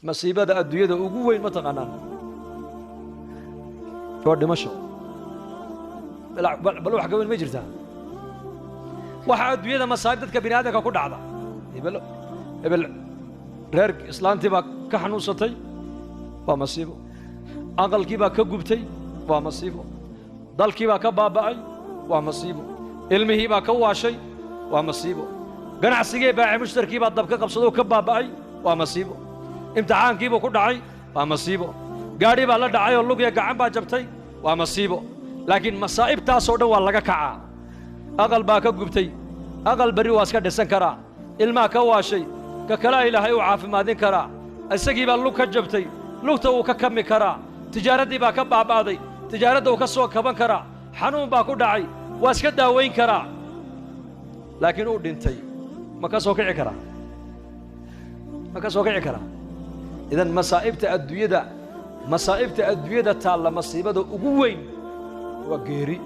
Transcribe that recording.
Masiibada adduunyada ugu weyn ma taqaanaan? Waa dhimasho. Bal wax ka weyn ma jirtaa? Waxa adduunyada masaa'ib dadka bini aadamka ku dhacda, hebel hebel reer islaantii baa ka xanuunsatay, waa masiibo. Aqalkii baa ka gubtay, waa masiibo. Dalkii baa ka baaba'ay, waa masiibo. Ilmihii baa ka waashay, waa masiibo. Ganacsigii baace mushtarkii baa dabka qabsadoo ka baaba'ay, waa masiibo. Imtixaankiibuu ku dhacay, waa masiibo. Gaadhi baa la dhacay oo lugya gacan baa jabtay, waa masiibo. Laakiin masaa'ibtaasoo dhan waa laga kacaa. Aqal baa ka gubtay, aqal berri waa iska dhisan karaa. Ilmaa ka waashay, ka kalaa Ilaahay u caafimaadin karaa. Isagii baa lug ka jabtay, lugta wuu ka kami karaa. Tijaaraddii baa ka baaba'day, tijaaradda wuu ka soo kaban karaa. Xanuun baa ku dhacay, waa iska daawayn karaa. Laakiin uu dhintay, ma ka soo kici karaa? Ma ka soo kici karaa? Idan masaa'ibta adduunyada taalla, masiibada ugu weyn waa geeri.